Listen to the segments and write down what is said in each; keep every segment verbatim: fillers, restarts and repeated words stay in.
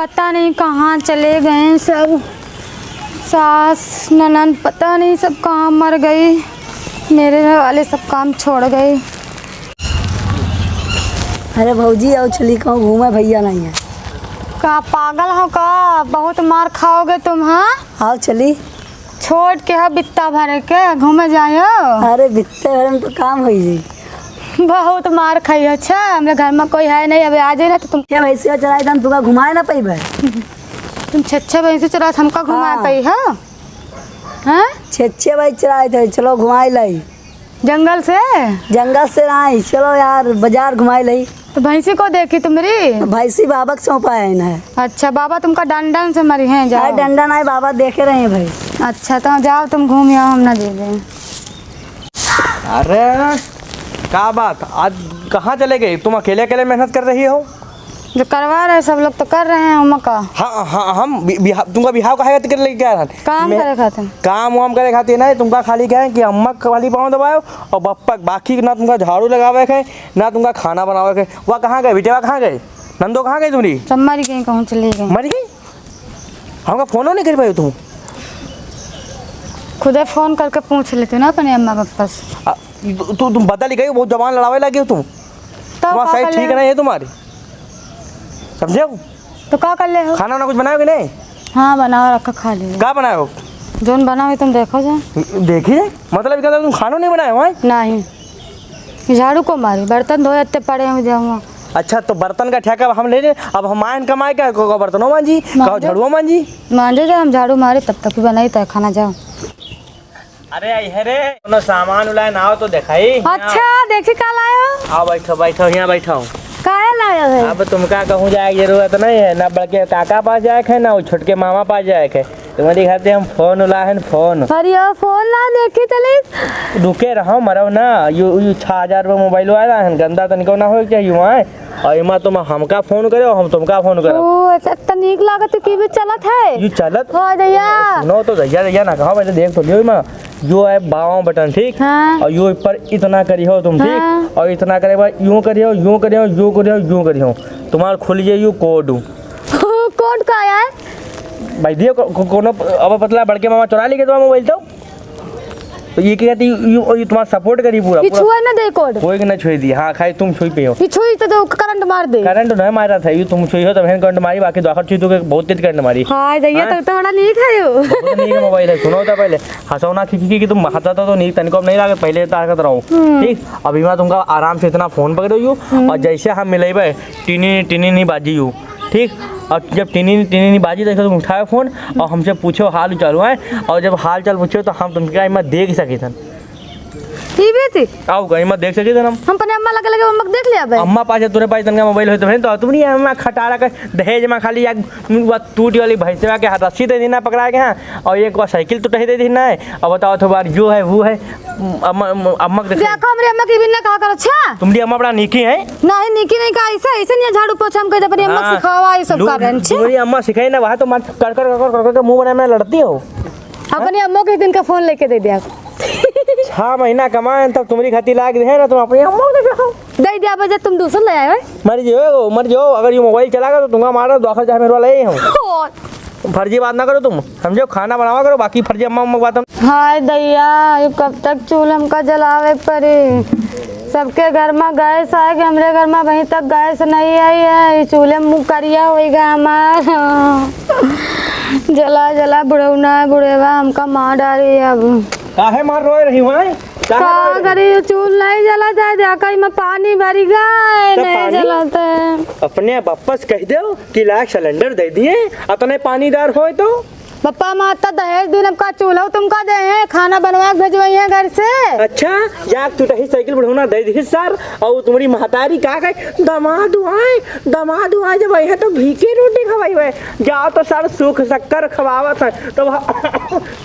पता नहीं कहाँ चले गए सब। सास, ननद, पता नहीं सब कहाँ मर गई। मेरे घर वाले सब काम छोड़ गए। अरे भौजी, आओ चली कहूँ घूमे, भैया नहीं है। का पागल हो का? बहुत मार खाओगे तुम, हाँ? आओ चली। छोट के हो बित्ता भरे के घूमे जायो। अरे बित्ते भरे में तो काम होई जी। बहुत मार खाई हो। अच्छा, हमरे घर में कोई है नहीं, अबे आ जाए ना तो तुम। ये भैंसिया चराई तो हम तुका घुमाए ना पाई भाई। तुम छे छे भैंसी चरात हमका घुमाए हाँ। पाई हो? हाँ? छे छे भाई चराए थे, चलो घुमाए लाई। जंगल से? जंगल से नहीं, चलो यार, बाजार घुमाए लाई। तो भैंसी को देखी तुम्हरी? भैंसी बाबा के सौंपा है ना। अच्छा, बाबा तुमका डंडन से मरी हैं, जाओ। अरे डंडन आए, बाबा देखे रहे हैं भाई। अच्छा, तो जाओ तुम घूम आओ, हम ना दे दें। अरे, का बात, आज कहाँ चले गए? तुम अकेले अकेले मेहनत कर रही हो? जो करवा रहे सब लोग तो कर रहे हैं, हम का? हाँ, हाँ, हम बि-, बिहा-, तुमका बिहाव काहे खातिर लेके आए हन? काम मैं करे खातिर। काम वाम करे खातिर नहीं, तुमका खाली कहे कि अम्मा के खाली पाँव दबाओ और बप्पा के, बाकी ना तुमका झाड़ू लगावे के, ना तुमका खाना बनावे के। वह कहाँ गए बेटे, वह कहाँ गए? नंदो कहाँ गई तुम्हरी? सब मर गई, कहूँ चली गई। मर गई? हमका फोनो नहीं कर पाए तुम? खुदे फोन करके पूछ लेते ना अपने अम्मा पापा से। आ, तू, तू, तुम बदल गई, बहुत जबान लड़ावे लगी हो तुम। तो तुम्हारा का सही कर ठीक ले? नहीं है तुम्हारी, समझे हो? तो का कर ले हो? खाना वाना कुछ बनाओ कि नहीं? हाँ, बनाओ, रखा, खा ले। का बनाओ? जोन बनाओ, तुम देखो जा। देखिए, मतलब क्या तुम खाना नहीं बनाए हो, हैं? नहीं, झाड़ू को मारी, बर्तन धोए इतने पड़े हैं, जाऊँगा। अच्छा, तो बर्तन का ठेका अब हम ले लें, अब हम आयन कमाए का, को, को बर्तनों मांजी, कहो मांजो। झाड़ुओं मांजी। मांजो जो हम झाड़ू मारे, तब तक भी बनाई तो खाना, जाओ। अरे, आई है रे, कोनो सामान उलाए ना हो तो देखाई। अच्छा, देखी का लाए हो? आओ, बैठो, बैठो, यहाँ बैठो। काहे लाए हो? अब तुमका कहूँ जाए के जरूरत नहीं है, ना बड़के काका पास जाए के है, ना वो छोटके मामा पास जाए के है। तुम्हारी खातिर हम फोन उलाए हैं, फोन। अरे, यो फोन ला देखी तली। रुके रहो, मरो ना। यू, यू छह हजार रुपये मोबाइल वाला है, गंदा तनिको ना हो चाहिए वहाँ। और इमा तुम हमका फोन करे, हम तुमका फोन करे। ओ, अच्छा, त नीक लागत है, टीवी चलत है। यू चलत? हाँ, दैया। सुनो तो दैया, दैया ना कहो, पहले देख तो लियो इमा। यो है बावां बटन, ठीक? हाँ। और यो ऊपर इतना करी हो तुम, ठीक? हाँ। और इतना करे बाद यूं करी हो, यूं करी हो, यूं करी हो, यूं करी हो। तुम्हार खुल जाए यू कोड। कोड का है? भाई दियो को-, को-, कोनो अब पतला बड़के मामा चुरा लेके तुम्हारा मोबाइल तो? तो ये क्या कहती, यू, यू तुम्हारा सपोर्ट करी पूरा, ये पूरा। छुआ ना दे कोड। कोई के ना छुई दी, हाँ, खाई तुम छुई पे हो। ये छुई तो, तो करंट मार दे। करंट नहीं मारा था, ये तुम छुई हो तब करंट मारी, बाकी दोसर छुई तो के बहुत तेज करंट मारी। हाँ, दैया, हाँ? तो, तो बड़ा नीक है यो। बहुत नीक मोबाइल है, सुनो तो पहले, हंसो ना खिखी कि तुम हंसा तो, तो नीक तनिको अब नहीं लागे, पहले ताकत रहो। हम्म। ठीक, अभी मैं तुमका आराम से इतना फोन पकड़ो यू, हम्म। और जैसे हम मिलेबे, टिनी, टिनी नहीं बाजी यू। ठीक, और जब टिनी, टिनी नहीं बाजी, तो तुम उठाओ फोन और हमसे पूछो हाल चाल, है, और जब हाल चाल पूछो, तो हम तुमका इमा देख सकी थन। ई भी थी? आओ, कहीं मत देख सकी थन हम। हम अपने अम्मा लगे लगे अम्मा के देख लिया भाई। अम्मा पास है, तूने पास तनका मोबाइल होते हैं, तो तुम नहीं अम्मा खटारा का दहेज में खाली एक वो टूटी वाली भैंसवा के हाथ रस्सी दे देना पकड़ा के, हाँ, और एक वो साइकिल टूटा ही दे देना है। अब बताओ तो बार जो है वो है, अम्मा, अम्मा के देखे। देखो, हमरे अम्मा के बिना कहा करो, अच्छा? तुम्हारी अम्मा बड़ा नीकी है। नहीं, नीकी नहीं कहा, ऐसे, ऐसे नहीं झाड़ू पोछा हम कह दे, अपनी अम्मा हाँ। सिखावा, ये सब लू-, कारण छे। तुम्हारी अम्मा सिखाई ना, वहाँ तो मार कर, कर, कर, कर, कर के मुंह बनाए में लड़ती हो। अपनी अम्मा के दिन का फोन लेके दे दिया। छह महीना कमाए तब तुम्हारी खातिर लाग दे है ना, तुम अपनी अम्मा को दे दो। दे दिया बजे तुम दूसरा ले आए हो। मर जाओ, मर जाओ, अगर ये मोबाइल चलागा तो तुमका मारा, दो आखिर चाहे मेरे वाला यही हूँ। और फर्जी बात ना करो तुम, समझो, खाना बनावा करो, बाकी फर्जी अम्मा, अम्मा की बात हम हाय दैया, ये कब तक चूल्हा हमका जलावे पड़ी? सबके घर में गैस आए कि हमरे घर में अभी तक गैस नहीं आई है। ये चूल्हे में मुँह करिया होई गया हमार। जला, जला, बुढ़ौना है, बुढ़ेवा हमका मार डारी अब। काहे मार रोए रही हुआ है? काहे का रोए रही? करी, चूल्हा नहीं जला जाए, देखा इमा पानी भरी गए, तो नहीं पानी? जलाते। अपने बप्पा से कह दो कि लाख सिलेंडर दे दिए, अतने पानीदार होए तो। बप्पा, माता दहेज दिन हमका चूल्हा तुमका दे हैं, खाना बनवा के भेजवाई हैं घर से। अच्छा, जाके टूटही साइकिल बुढ़ौना दे दी सर, और तुम्हारी महतारी का कहे, "दमाद आए, दमाद आए, जब आए हैं तो भीखे रोटी खवाई हुए, जाओ तो सर सुख शक्कर खवावत है।" तो वह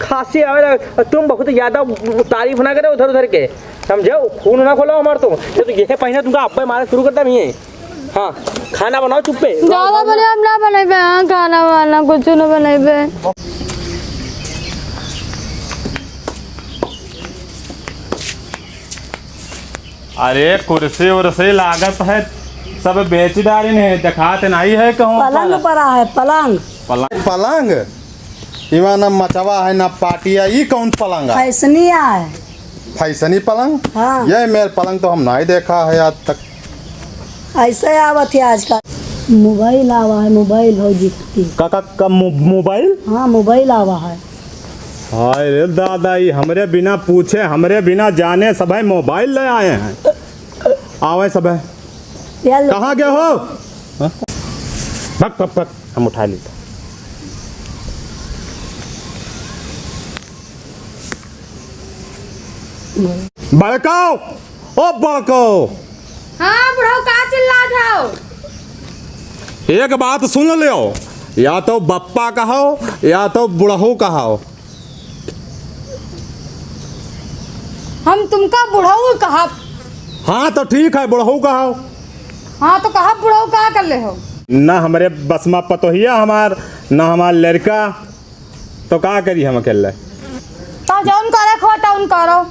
खांसी आवे लगे, तुम बहुत ज्यादा तारीफ ना करे उधर उधर के, समझो, खून ना खोलो हमार तुम। ये तो ये पहले तुमका अब्बे मारे शुरू करता नहीं है। हाँ, खाना बनाओ चुप्पे। ज्यादा बोले हम ना बनेबे, हाँ, खाना वाना कुछ ना बनेबे। अरे कुर्सी उर्सी लागत है, सब बेच डारिन है, देखात नाहीं है कहूँ पलंग पर। पड़ा है, पलंग। पलंग। पलंग? इमा ना मचवा है, ना पाटिया, ई कौन पलंग है? फैसनिया है। फैसनी पलंग? हाँ। ये मेर पलंग तो हम नाहीं देखा है आज तक। ऐसे आवत है आजकल। मोबाइल आवा है, मोबाइल हो जितती। का, का, का मो-, मोबाइल? हाँ, मोबाइल आवा है। हाय रे दादा, ई हमरे बिना पूछे, हमरे बिना जाने सबै मोबाइल ले आए हैं। आवे सबै। या लो। कहाँ गए हो? हाँ? भक, भक, भक, हम उठा लेते। बड़काओ, ओ बड़काओ। हाँ बुढ़ऊ, का चिल्लात हो? एक बात सुन लियो, या तो बप्पा कहो, या तो बुढ़ऊ कहो। हम तुमका बुढ़ऊ कहब। हाँ, तो ठीक है, बुढ़ऊ कहो। हाँ, तो कहब बुढ़ऊ, का कर ले हो? ना हमरे बस मा पतोहिया हमार, ना हमार लड़का, तो का करी हम अकेले? तो जौन करे खो, तौन करो।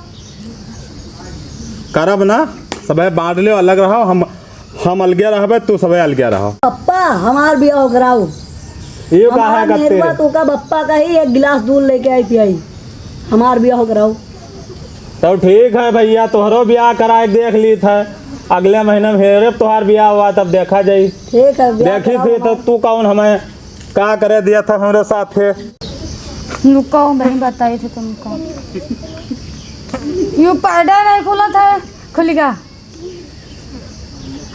करब ना, सबै बाँट लियो, अलग रहो, हम हम अलगे रहबे, तू सबे अलगे रहो। पप्पा, हमार बियाह कराओ। ये काहे हमार करते मेहरबा रे? तोका बप्पा कही, एक गिलास दूध लेके आई पियाई। हमार बियाह कराओ। तब ठीक है भैया, तोहरो बियाह कराए देख लीत है। अगले महीना में हेरे तोहार बियाह हुआ, तब देखा जाई। ठीक है, बियाह देखी कराओ थी तो हमार। तू कौन हमें का करे दिया था हमरे साथ है? रुको, मैं बताई थी तुमको। यू पाउडर नहीं खुला था, खुलिगा।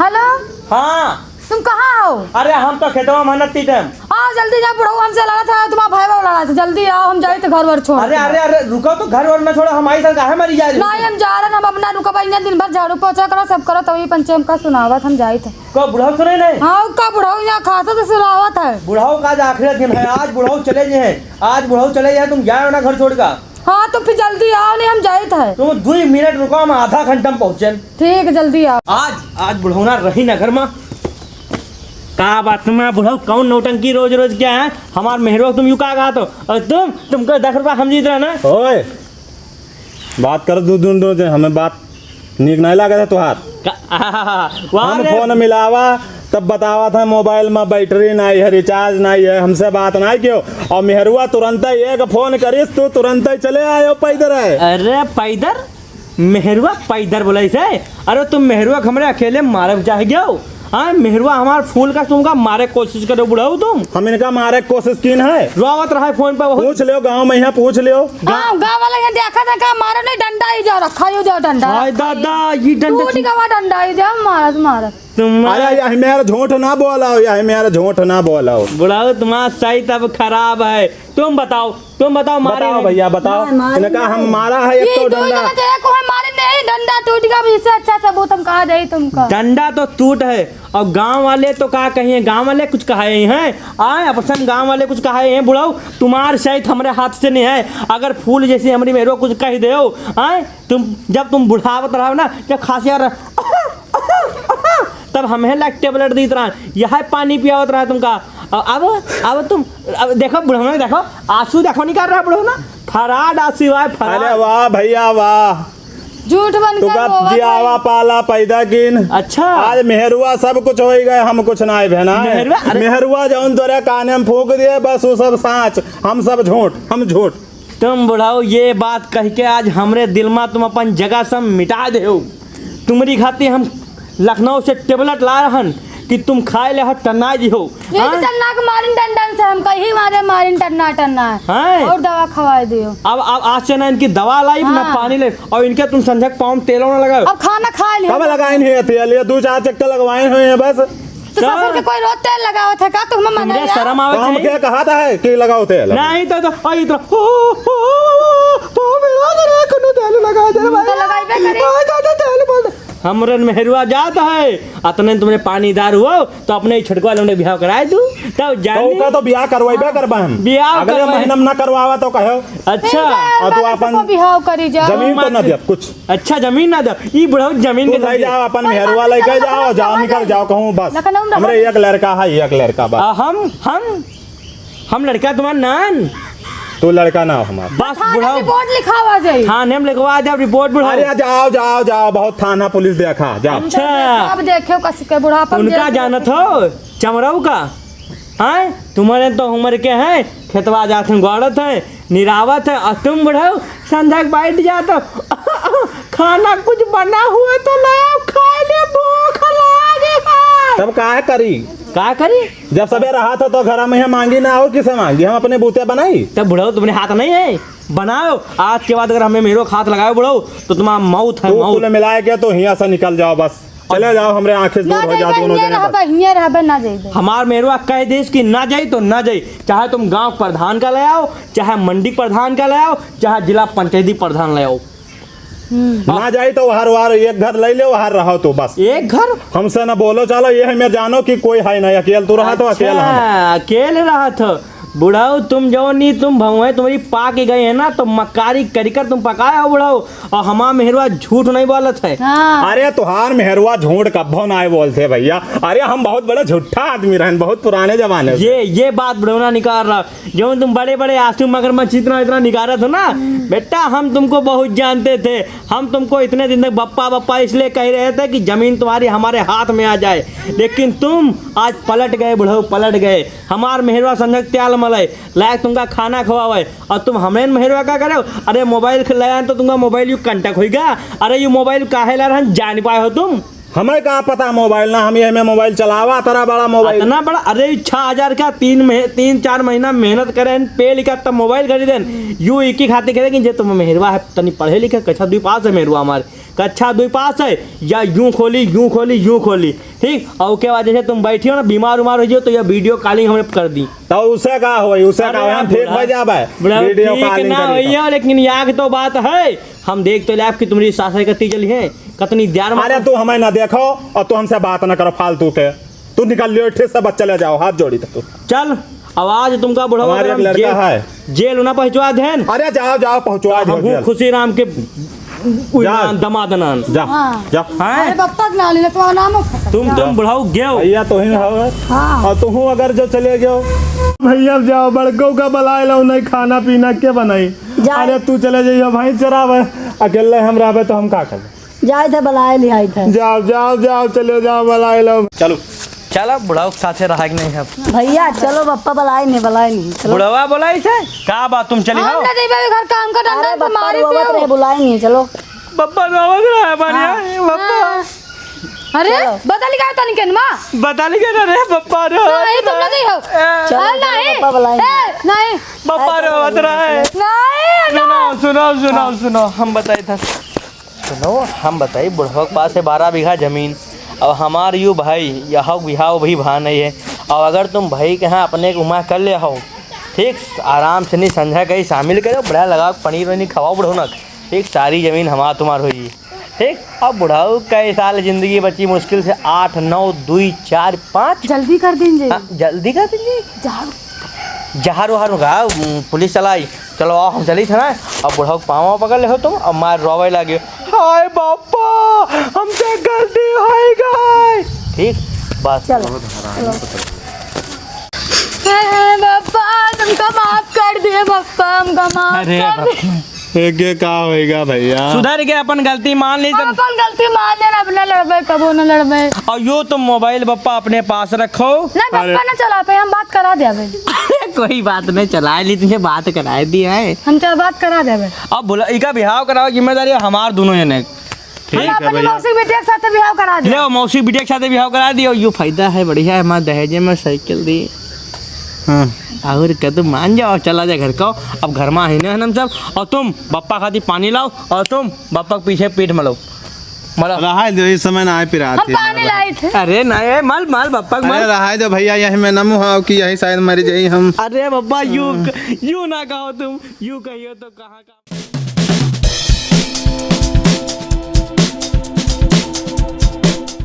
हेलो। हाँ। तुम कहाँ हो? अरे हम तो खेतवा मेहनत की टाइम। आओ जल्दी जाओ, बुढ़ऊ हमसे लड़ा था, तुम्हारा भाई वाला लड़ा था। जल्दी आओ, हम जाइत घर वर छोड़ अरे, के। अरे, अरे, रुको तो, घर वर ना छोड़ो, हम आई सर काहे मरी जा रही? नहीं, हम जा रहे हैं, हम अपना रुको भाई, दिन भर झाड़ू पोछा करो, सब करो, तभी पंचे हमका सुनावत, हम जाइत है। को बुढ़ऊ सुने नहीं? हाँ, का बुढ़ऊ यहाँ खासा तो सुनावत है। बुढ़ऊ का आज आखिरी दिन है, आज बुढ़ऊ चले गए हैं, आज बुढ़ऊ चले गए हैं, तुम जाओ ना घर छोड़ का। हाँ, तो फिर जल्दी आओ, नहीं हम जाइत है। तुम दुई मिनट रुको, हम आधा घंटा में पहुँचेन। ठीक, जल्दी आओ। आज, आज बुढ़ौना रही ना घर में। का बात में बुढ़ऊ, कौन नौटंकी रोज रोज क्या है? हमार मेहरुआ तुम यू का कहा तो, और तुम, तुमको दस रुपया हम जीत रहा ना। ओए, बात कर दू, दू, दू, दू, हमें बात नीक नहीं लागत है तोहार। का-, वाह हम रे। फोन मिलावा, तब बतावत है मोबाइल में बैटरी नहीं है, रिचार्ज नहीं है, हमसे बात नहीं कियो। और मेहरुआ तुरंत ही एक फोन करिस, तू तुरंत ही चले आयो पैदर है। अरे पैदर? मेहरुआ पैदर बोले से? अरे तुम मेहरुआ के हमरे अकेले मारे चाह गयो? हाँ, मेहरुआ हमार फूल का, तुमका मारे कोशिश करो बुढ़ऊ तुम। हम इनका मारे कोशिश कीन है। रोवत रहा है फोन पे बहुत। पूछ लियो गाँव में, यहाँ पूछ लियो। हाँ, गाँव वाला यहाँ देखा था का मारो नहीं, डंडा ही जाओ, रखा ही जाओ डंडा। हाय दादा, ये डंडा टूट गवा डंडा ही जाओ, मारत मारत। तुम अरे यही मेरा झूठ ना बोलाओ, यही मेरा झूठ ना बोलाओ। बुढ़ऊ तुम्हारा सही तब खराब है। तुम बताओ, तुम बताओ, मारे बताओ नहीं? भैया, बताओ। मारे, मारे इनका नहीं। हम मारा है एक ये तो दो डंडा। जना तो एक है, मारे नहीं, डंडा टूट गया, अब इससे अच्छा सबूत हम कहाँ दे तुमका? डंडा तो टूट है, और गांव वाले तो का कहिए, गांव वाले कुछ कहाए हैं, आए आपस में गांव वाले कुछ कहाए हैं, बुढ़ऊ, तुम्हार शायद हमरे हाथ से नहीं है, अगर फूल जैसे हमरी मेरो कुछ कह दे, आए तुम, जब तुम बुढ़ावत रहो ना, जब खांसी आ रहा, तब हमें लाइक टेबलेट दीत रहा, यह पानी पियावत रहा तुमका। अब, अब, अब तुम, अब देखो बुढ़ौना, देखो आंसू देखो निकाल रहा बुढ़ौना, फराड आंसू है, फराड। अरे वाह भैया वाह। झूठ बन तुका रोवत जियावा है। पाला पैदा कीन। अच्छा। आज मेहरुआ सब कुछ हो गए, हम कुछ ना आए भेना। मेहरुआ, अरे। मेहरुआ जौन तोरे काने में फूंक दिए, बस वो सब सांच, हम सब झूठ, हम झूठ। तुम बुढ़ऊ ये बात कह के आज हमरे दिल में तुम अपन जगह से मिटा दे हो। तुम्हरी खातिर हम लखनऊ से टेबलेट ला रहन कि तुम खाए ले हो, टन्ना जी हो। ये तो हाँ? टन्ना के मारिन डंडन से, हम कहीं मारे मारिन टन्ना टन्ना। हाँ? और दवा खवाए दियो। अब, अब आज से ना इनकी दवा लाई, ना हाँ। पानी लाई, और इनके तुम संझक पाँव में तेल ना लगाओ। अब खाना खा लियो। कब लगाइन है तेल? ये दो चार चक्कर लगवाए हुए हैं बस। तो का? ससुर के कोई रोज तेल लगावत है का? तो हमें मना तुमरे यार। शर्म आवे तो हम चाहिए। क्या कहा था है कि लगाओ तेल? नहीं तो, तो, ओ, इतना, ओ, ओ, ओ, ओ, ओ, मेरा जरा कोनो तेल लगा दे भाई। तो लगाइबे करे। भाई, दादा, तेल बोल। हमरन मेहरुआ जात है, अतने तुमरे पानीदार हुआ, तो अपने ही छोटकवा लोग ने बिहाव कराए दू, तब जानी। तो ओका तो बियाह करवाइबे करबा हम। बियाह अगले करवाए। महीना में ना करवावा तो कहो। अच्छा। ठीक है, और तू हमारे अपन सबको बिहाव करी जाओ। जमीन तो ना दिया कुछ। अच्छा, जमीन ना दो। ई बुढ़ऊ जमीन तू के ले दे। जाओ, अपन कोई मेहरुआ बात नहीं, लेके चलो, जाओ, लखनऊ जाओ, में निकल जाओ। जाओ, कहूँ बस। लखनऊ में हमरे रखो। एक लड़का है, एक लड़का बस। आ, हम, हम, हम लड़का तुम्हार नान। तू लड़का ना हो हमार। बस थाना बुढ़ऊ। रिपोर्ट लिखावा जाई। थाने में लिखवा दे रिपोर्ट बुढ़ऊ। अरे जाओ, जाओ, जाओ, बहुत थाना पुलिस देखा, जाओ। अच्छा। अब देखियो कस के बुढ़ापा में उनका जेल में जानत हो, चमरऊ का? हैं? तुम्हरे तो उम्र के हैं, खेतवा जात हैं, गोड़त हैं, निरावत हैं, और तुम बुढ़ऊ संझा के बैठ जात हो। खाना कुछ बना हुआ तो लाओ, खाए ले, भूख लागे है। तब का करी? का करी? जब सबे रहा था तो घर में मांगी ना, और किसे मांगी? हम अपने बूते बनाई। तब बुढ़ऊ, तुमरे हाथ नहीं है, बनाओ। आज के बाद अगर हमें मेहरो के हाथ लगाओ बुढ़ऊ, तो तुम्हारा मौत है, तू मौत। कुल मिलाए के तो हियां से निकल जाओ बस। चले जाओ, हमरे आँखें से ना दूर हो जाओ, जइबे, दोनों हियाँ जने रहबे, बस। हियाँ रहबे, ना जइबे। हमार मेहरुआ कह देस कि ना जाई तो ना जाई, चाहे तुम गाँव प्रधान का ले आओ, चाहे मंडी प्रधान का ले आओ, चाहे जिला पंचायती प्रधान ले आओ। हम्म। ना जाई तो वहार, वहार एक घर ले ले, वहार रहो तो बस। एक घर? हमसे ना बोलो, चलो, ये हमें जानो कि कोई है नहीं, अकेल तू रहा तो अकेल हम। अच्छा, अकेल रहा था। बुढ़ऊ, तुम जौन नी, तुम भौंए तुम्हरी पाक गए है ना, तो मक्कारी करिकर तुम पकाए हो बुढ़ऊ, और हमार मेहरुआ झूठ नहीं बोलत है। हाँ। अरे तुहार मेहरुआ झूठ कब्बो नाहीं बोलत है भइया। अरे हम बहुत बड़े झूठा आदमी रहन, बहुत पुराने जमाने से। ये, ये बात बुढ़ऊ ना निकाल रहा, जौन तुम बड़े बड़े आंसू मगरमच्छ इतना, इतना निकालत हो ना, हम्म। बेटा हम तुमको बहुत जानते थे, हम तुमको इतने दिन तक बप्पा बप्पा इसलिए कह रहे थे कि जमीन तुम्हारी हमारे हाथ में आ जाए, लेकिन तुम आज पलट गए बुढ़ऊ, पलट गए। हमार मेहरुआ संझक त्याल मलय, लायक तुमका खाना खवावे, और तुम हमरे मेहरुआ का करे? अरे मोबाइल ख-, लाया तो तुमका मोबाइल यू कंटक होइगा। अरे यू मोबाइल काहे ला रहन जान पाए हो तुम? हमें का पता मोबाइल ना, हम ये में मोबाइल चलावा, तरा बड़ा मोबाइल। इतना बड़ा, अरे छह हजार का तीन मह-, तीन चार महीना मेहनत करे, पे लिखा तब मोबाइल खरीदे। यू इकी खातिर करे कि जे तुम मेहरुआ है, तनी पढ़े लिखे, कक्षा दुई पास है मेहरुआ हमारे। कक्षा दुई पास है, या यूं खोली, यूं खोली, यूं खोली, ठीक? और ओके बाद जैसे तुम बैठी हो ना, बीमार उमार हो जाओ, तो यह video calling हमें कर दी। तो उसे का होई, उसे अरे का होई, हम ठीक बुढ़ा, हो जाबे, बुढ़ा, video ठीक calling ना करी होई तो। है, लेकिन याद तो बात है, हम देख तो ले आपकी तुम्हारी सास है कतनी जली है, कतनी द्यार मार। अरे तू हमें ना देखो और तू हमसे बात ना करो फालतू के। तू निकल लियो, ठीक से बस चले जाओ, हाथ जोड़ी तो तू। चल, अब आज तुमका बुढ़वा हमारे एक लड़का जेल, है। जेल ना पहुंचवा देन। अरे जाओ, जाओ, पहुंचवा दो हम जेल। खुशी राम के उइमान, दमाद नान। जा, हाँ। जा। हैं? अरे बप्पा के नाम ले, तुम्हारा नाम हो खत्म। तुम, जा। तुम बुढ़ऊ गेव। भइया तो ही हो। हाँ। और तुम अगर जो चले गेव। भइया जाओ, बड़को का बुलाए लो, नहीं खाना पीना के बनाई। जा। अरे तू चले जाइयो भाई चरावे, अकेले हम रहबे तो हम का करबे? जाइत है, बुलाए लियाइत है। जाओ, जाओ, जाओ, चलो जाओ, बुलाए लो। चलो। चला, बुढ़ऊ के साथे रहा कि नहीं अब? भइया, चलो, बप्पा बुलाए नहीं, बुलाए नहीं, चलो। बुढ़वा बुलाई से? का बात, तुम चली हम हो? ना जइबे, घर काम का धंधा अरे, से बप्पा मारे से रोवत हो। रहे, बुलाए नहीं, चलो। बप्पा रोवत रहा है, बढ़िया हाँ। है, बप्पा। हाँ। अरे, चलो। बदल गया तनिक ना? बदल गया ना रे, बप्पा रोवत नहीं, तुम ना रहा है। जइहो। ए। चलो, अरे, चलो, नहीं। बप्पा बुलाए नहीं। ए, नहीं। बप्पा अरे, चलो, रोवत रहा है। नहीं, सुनो, नहीं। सुनो, सुनो, हाँ। सुनो, हम बताए था। सुनो, हम बताई, बुढ़वा के पास है बारह बीघा जमीन, अब हमार यू भाई, यह बिहाव भी भा नहीं है। अब अगर तुम भाई के यहाँ अपने के उमा कर ले हो, ठीक, आराम से नहीं संझा कहीं शामिल करो, बड़ा लगा पनीर वनीर खवाओ बुढ़ौनक, ठीक, सारी जमीन हमार तुम्हार होई, ठीक। अब बुढ़ऊ कई साल जिंदगी बची, मुश्किल से आठ, नौ, दुई, चार, पाँच। जल्दी कर दीजिए। हाँ, जल्दी कर दीजिए। झाड़ू। जहर वहर का, उम, पुलिस चलाई। चलो आओ, हम चली थे ना। अब बुढ़ऊ के पाँव पकड़ ले हो तुम, अब मार रोवे लागे, "हाय बापा, हमसे गलती हो गई।" ठीक, बस। चलो, चलो। "हाय बापा, हमका माफ कर दिए बापा, हमका माफ अरे कर दिए।" बापा। एके का होइगा भइया? सुधर के अपन गलती मान ली तब। अपन गलती मान ले, अब ना लड़बे, कबो ना लड़बे। और यो तो मोबाइल बप्पा अपने पास रखो। ना, बप्पा अरे। ना चला पे, हम बात करा दे अबे। अरे कोई बात नहीं, चला ली, तुझे बात कराए दी है। हम चल बात करा दे अबे। अब बोला, इका बिहाव कराओ, जिम्मेदारी हमार दोनों जने। ठीक हम है अपनी भइया। मौसी बिटिया के साथ बिहाव करा दे। ले, मौसी बिटिया के साथ बिहाव करा दियो, यो फायदा है, बढ़िया है, हमार दहेजे में साइकिल दी। हाँ। और कह, तुम मान जाओ, चला जा घर का। अब घर में ही ना हम सब। और तुम बप्पा खातिर पानी लाओ, और तुम बप्पा के पीछे पीठ मलो, मलो। रहाई दो, इस समय ना आए पिरात हम ही पानी हमारे लाई थे। अरे ना, ए, मल, मल, बप्पा के अरे मल। रहाई दो भइया, यही में नमू हाव कि यही शायद मर जाई हम। अरे बप्पा, यू, हाँ। यू ना कहो तुम, यू कहियो तो कहाँ का